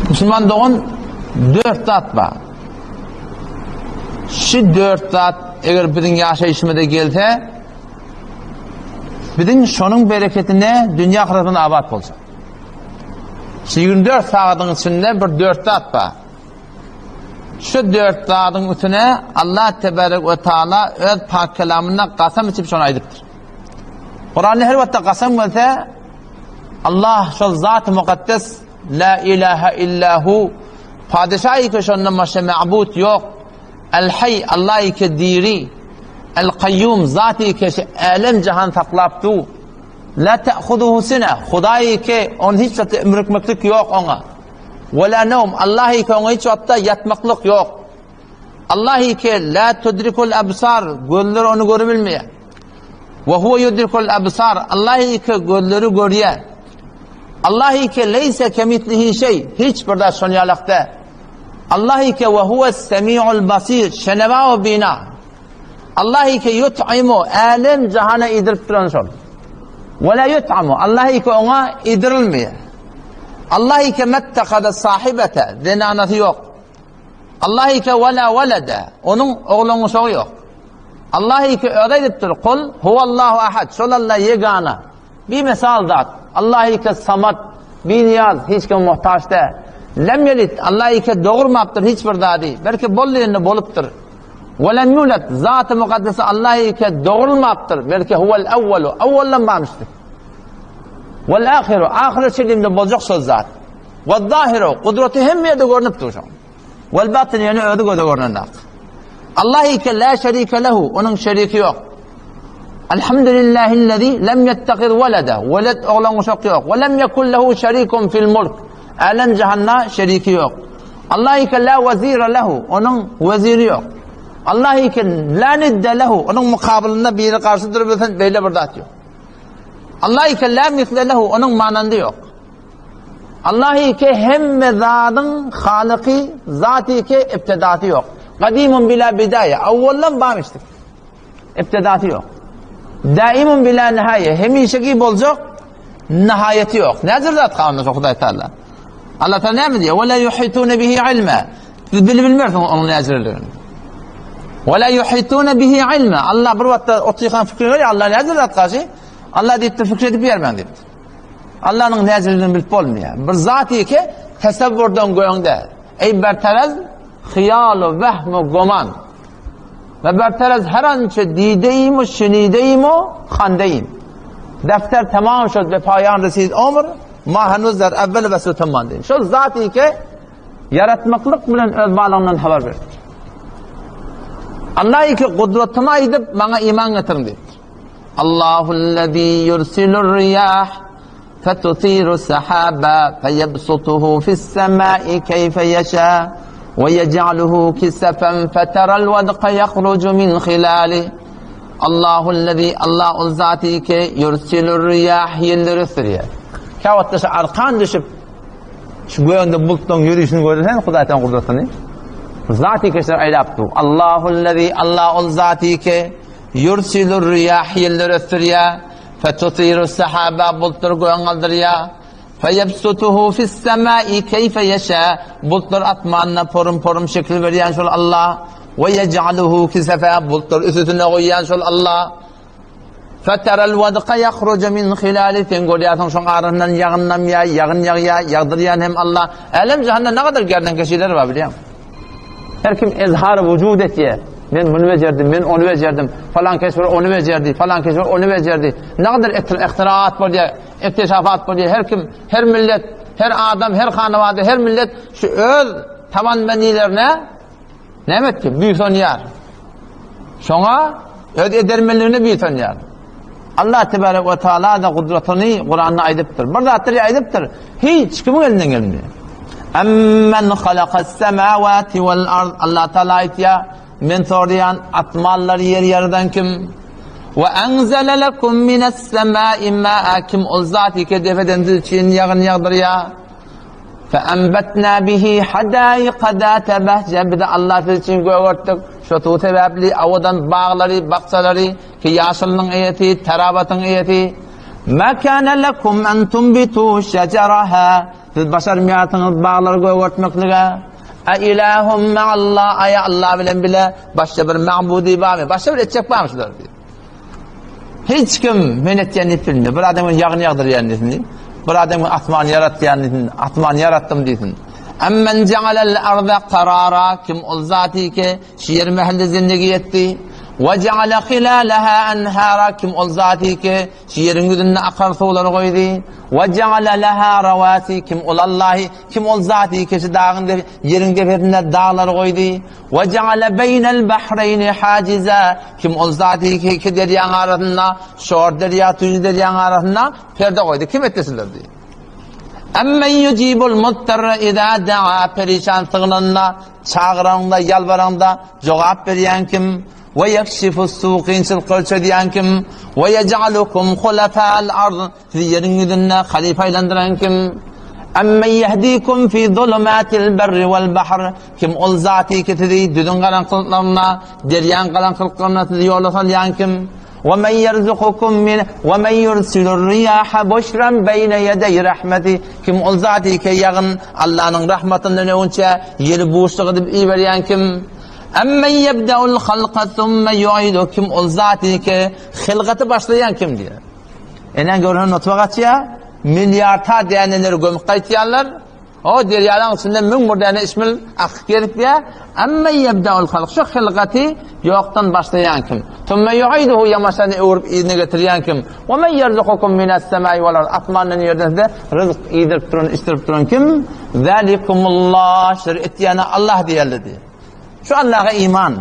Musulman dogan dört zat bar. Şu dört zat eger biziň ýaşaýşymyza gelse, biziň şonuň bereketine dünýä ahyretimiz abat boljak. Şu 24 sagadyň içinde bir dört zat bar. Şu dört zadyň üstüne Allah tebarek we taala öz pak kelamynda gasam içip şony aýdypdyr. Kuranda her wagtda gasam gelse, Allah şol zat mukaddes la ilaha illa hu padeşah ki şondan başga ma'bud ýok. El hay Allah ki diri. El kayyum zat ki alem jahan saklap du. La ta'khuduhu sine Hudaý ki on hiç wagtda ümrükmeklik ýok oňa. Ve la nevm Allah ki oňa hiç wagtda ýatmaklyk ýok. Allah ki la tudrikul absar gözler ony görüp bilmeýär. Ve huve yudrikul absar Allah ki gözleri görýär. Allah ki leyse kemitlihi şey hiç bir zat şon ýalak däl. Allah ki ve huves semiul basir şeneva we bina. Allah ki yut'imu alem jahana idirip duran şol. Ve la yut'amu Allah ki oňa idirilmeýär. Allah ki mettekada sahibete zenanasy ýok. Allah ki ve la velede onuň oglan uşagy ýok. Allah ki özi aýdypdyr, Kul huwallahu ahad, şol Allah ýegana, bimesal zat. Allah ki samat, binýaz, hiç kime muhtaç däl. Lem ýelit, Allah ki dogurmapdyr hiç bir zady, belki bol diýende bolupdyr. We lem ýulet, zaty mukaddesi Allah ki dogurmapdyr, belki huwal awwalu, awwaldan barmyşdyr. Wal ahiru, ahyra çenli boljak şol zat. We zahiru, gudraty hemme ýerde görnüp dur şoň. Wal batyn ýöne özi göze görnenok. Allah ike la şerike lehu, onuň şeriki ýok. Elhamdülillahillezî lem yettehiz velede, veled oglan uşak ýok. We lem yekun lehu şerikun fil mulk. Älem jahanda şeriki ýok. Allah ike la wezire lehu, onuň weziri ýok. Allah ike la nidde lehu, onuň mukabylynda biri garşy durup bilsin, beýle bir zat ýok. Allah ike la misle lehu, onuň manandy ýok. Allah ki hemme zadyň halyky, zaty ki ibtidasy ýok. Gadimun bila bidaýa, awwaldan barmyşdyr. Ibtidasy ýok. Daimun bila nihaýa, hemişeki boljak nihaýaty ýok. Näcir zat galmyş Hudaý Taala. Allah Taala näme diýýär? Wala yuhituna bihi ilma. Siz bilip bilmersiňiz onuň näcirligini. Wala yuhituna bihi ilma. Allah bir wagtda otykan fikri görýär, Allah näcir zat garşy? Allah diýipdir, fikir edip ýermäň diýipdir. Allanyň näzirligini bilip bolmaýar. Bir zat ki, tesewwurdan göňde. Ey berterez hyýal wehm goman. Ve berterez her ançe dideýim we şenideýim we handeýim. Defter tamam şol be paýan resid ömür, ma hanuz der evvel ve su tamam deýim. Şol zat ki, ýaratmaklyk bilen öz barlygyndan habar beripdir. Allah ki gudratyny aýdyp maňa iman getiriň diýipdir. Allahullezî yursilur-riyâh fetusiru sahâba feyebsutuhu fis-semâi keyfe yeşâ ve yec'aluhu kisefen feteral vedka yahrucu min hilâlih. Allahullezî Allah ol zaty ki yursilur-riyâh ýelleri ösdürýär. Käwagtda şu arkan düşüp şu gögünde bulutlaryň ýörişini görsen Hudaýdan gudratyny. Zaty keşler aýlap dur. Allahullezî Allah ol zaty ki Ýursilur riýah ýelleri ösdürýär, fetusirus sahaba bultlary göge galdyrýar, feýebsutuhu fis-semai keýfe ýeşä bultlary asmanda porum-porum şekil berýän şol Allah, we ýej'aluhu kisefe bultlary üstüne goýýan şol Allah. Feteral wadka ýahruju min hilali sen görýärsiň şoň arasyndan ýagyn damýar, ýagyn ýagýar, ýagdyrýan hem Allah. Älem jahanda nägadar gerdenkeşiler bar bilýäňmi? Her kim ezhar wujud etýär. Men muny bejerdim, men ony bejerdim, falan kes bir ony bejerdi, falan kes bir ony bejerdi. Nägadar ihtiraat bolýar, iktişafat bolýar. Her kim, her millet, her adam, her hanawada, her millet şu öz tabanmenilerine näme etdi? Buýsanýar. Şoňa öz edermenligine buýsanýar. Allah tebarek we taala da gudratyny Kuranda aýdypdyr. Bir zatlary aýdypdyr. Hiç kimiň elinden gelmeýär. Amman halakas semawati wal ard. Allah taala aýtýar, men soraýan asmanlary ýeri ýaradan kim? We anzala lekum minas semai ma'a kim ol zat ki depeden siz üçin ýagyn ýagdyrýar. Fe'enbetna bihi hadaika zate behce bize Allah siz üçin gögertdik. Şo suw sebäpli awadan baglary, bakjalary ki ýaşylynyň eýesi, terawatyň eýesi. Ma kana lekum en tunbitu şeceraha. Siz başarmaýarsyňyz baglary gögertmeklige. A ilahum ma'allah, aýa Allah bilen bile başga bir ma'budy barmy? Başga bir etjek barmy şular diýip. Hiç kim men etýän diýip bilmiyor. Bir adam ýagny ýagdyrýan diýsin. Bir adam asmany ýaratýan diýsin. Asmany ýaratdym diýsin. Amman ja'alal arda qarara kim ol zati ki şu ýer mähelle zindigi etdi. Wa ja'ala khilalaha anhara kim ol zati ki şu ýeriň ýüzünde akar suwlary goýdy. Wa ja'ala laha rawasi kim ol Allahy kim ol zati ki şu dagyň ýeriň depesinde daglary goýdy. Wa ja'ala beýnel bahreýni hajiza kim ol zati ki iki derýaň arasynda şor derýa tüýs derýaň arasynda perde goýdy. Kim etdi şulary diýdi. Emmen yujibul muttarra iza daa perişan sygynanda, çagyranda, ýalbaranda jogap berýän kim? Ve yekşifus su kynçylyklary çözýän kim? Ve yec'alukum hulafa'al ard sizi ýeriň ýüzünde halypa aýlandyran kim? Emmen yehdikum fi zulumatil berri vel bahr kim ol zaty ki sizi düzüň garaňkylyklarynda, derýaň garaňkylyklarynda sizi ýola salýan kim? Ve men yerzukukum min ve men yursilur riyaha buşran beyne yedey rahmeti kim ol zaty ki ýagyn Allanyň rahmatyndan öňçe ýeli buşluk edip iberýän kim? Emmen yebdeul halka thumma yu'idu kim ol zaty ki hylgaty başlaýan kim diýär. Eneň göwresine nutfa gaçýar, milliarda däneleri gömüp gaýtýarlar. O derýalaryň içinde 1001 däne işmil akyp gezipýär. Amma ýebdeul halk şu hylgaty ýokdan başlaýan kim? Tumme ýuiduhu ýamaşany öwrüp yzyna getirýän kim? We men ýerzukukum minas semai wal ard asmandan ýerden size ryzk iýdirip duran, içdirip duran kim? Zalikumullah şer etýäne Allah diýerler diýär. Şu Allaha iman.